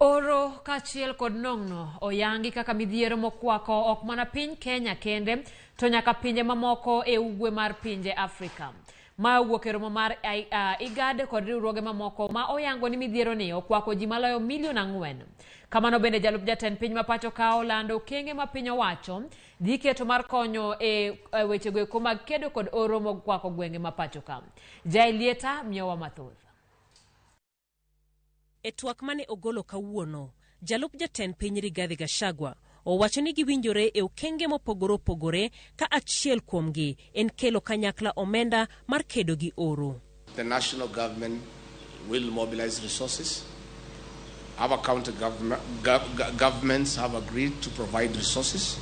Oro kaachiel kod nong'no oyangi kaka midhiero mokwako ok mana piny Kenya kende to nyaka pinje mamoko e ugwe mar pinje Afrika. Ma owuok e romo mar IGAD kod riwruoge mamoko ma oyango ni midhiero ni okwako ji maloyo milion 4. Kamano bende jalup jatend piny ma pacho ka olando okenge ma piny owacho dhi keto mar konyo e wechego eko mag kedo kod oro mokwako gwenge ma pacho ka. Jaelieta miyowa mathoth. E twak mane ogolo kawuono, jalup jatend piny Rigathi Gachagua owacho ni giwinjore e okenge mopogore opogore ka achiel kuomgi en kelo kanyakla omenda mar kedo gi oro. The national government will mobilize resources. Our county governments have agreed to provide resources,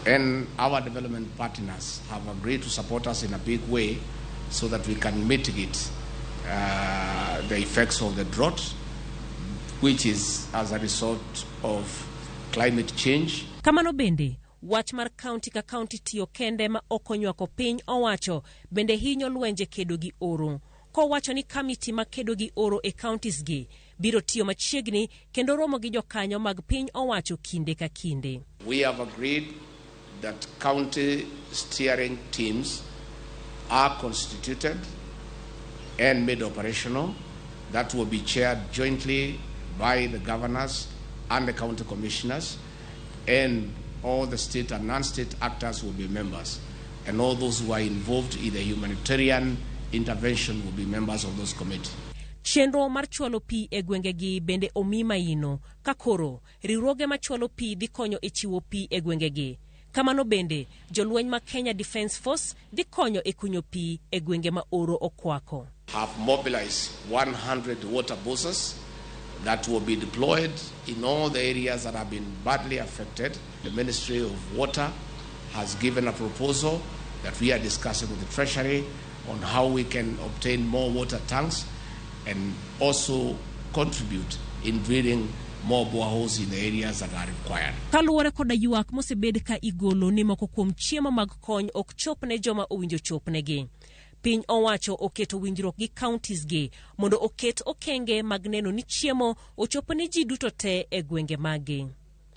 and our development partners have agreed to support us in a big way so that we can mitigate the effects of the drought, which is as a result of climate change. Kamano bende, wach mar kaunti ka kaunti tiyo kende ma ok onywako piny owacho bende hinyo lwenje kedo gi oro. Kowacho ni kamiti ma kedo gi oro e counties gi biro tiyo machiegni kendo romo gi jokanyo mag piny owacho kinde ka kinde. We have agreed that county steering teams are constituted and made operational that will be chaired jointly by the governors and the county commissioners, and all the state and non-state actors will be members, and all those who are involved in the humanitarian intervention will be members of those committees. Chenro mar chwalo pi e gwengegi bende omi maino ka koro riwruoge machwalo pi dhi konyo e chiwo pi e gwengegi. Kamano bende jolweny ma Kenya Defence Force dhi konyo e kunyo pi e gwenge ma oro okwako. Have mobilized 100 water buses that will be deployed in all the areas that have been badly affected. The Ministry of Water has given a proposal that we are discussing with the Treasury on how we can obtain more water tanks and also contribute in drilling more boreholes in the areas that are required. Kaluwore koda ywak mosebed ka igolo ni moko kuom chiemo mag kony ok chop ne joma owinjo chopnegi. Piny owacho oketo winjruok gi counties gi mondo oket okenge mag neno ni chiemo ochopo ne ji duto te e gwenge maggi.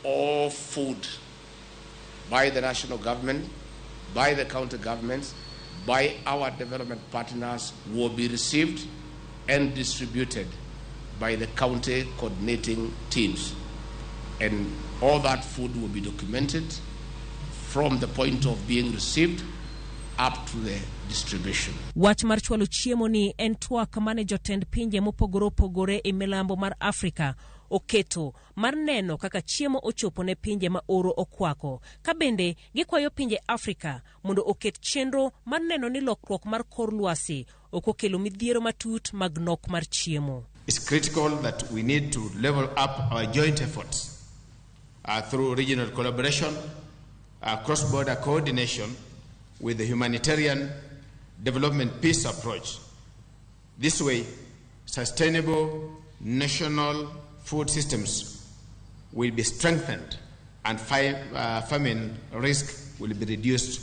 All food by the national government, by the county governments, by our development partners will be received and distributed by the county coordinating teams. And all that food will be documented from the point of being received up to the distribution. Wach mar chwalo chiemo ni en twak mane jotend pinje mopogore opogore e milambo mar Afrika oketo mar neno kaka chiemo ochopo ne pinje ma oro okwako, ka bende gikwayo pinje Afrika mondo oket chenro mar neno ni lokruok mar kor lwasi ok okelo midhiero matut mag nok mar chiemo. It's critical that we need to level up our joint efforts through regional collaboration, cross-border coordination with the humanitarian development peace approach. This way, sustainable national food systems will be strengthened and famine risk will be reduced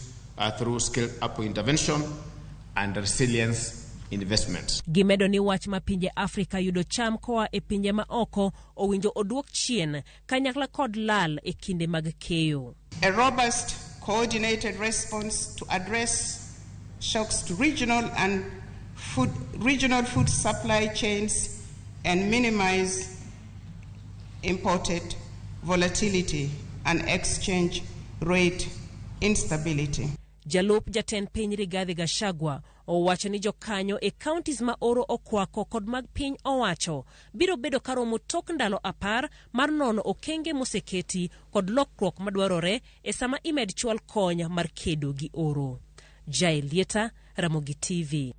through scale-up intervention and resilience investments. Gimedo ni wach ma pinje Afrika yudo cham koa e pinje ma oko owinjo oduok chien kanyakla kod lal e kinde mag keyo. A robust, coordinated response to address shocks to regional food supply chains and minimize imported volatility and exchange rate instability. Jalup jatend piny Rigathi Gachagua owacho ni jokanyo e counties ma oro okwako kod mag piny owacho biro bedo karomo tok ndalo 10 mar nono okenge moseketi kod lokruok madwarore e sama imed chwal kony mar kedo gi oro. Jael Lieta, Ramogi TV.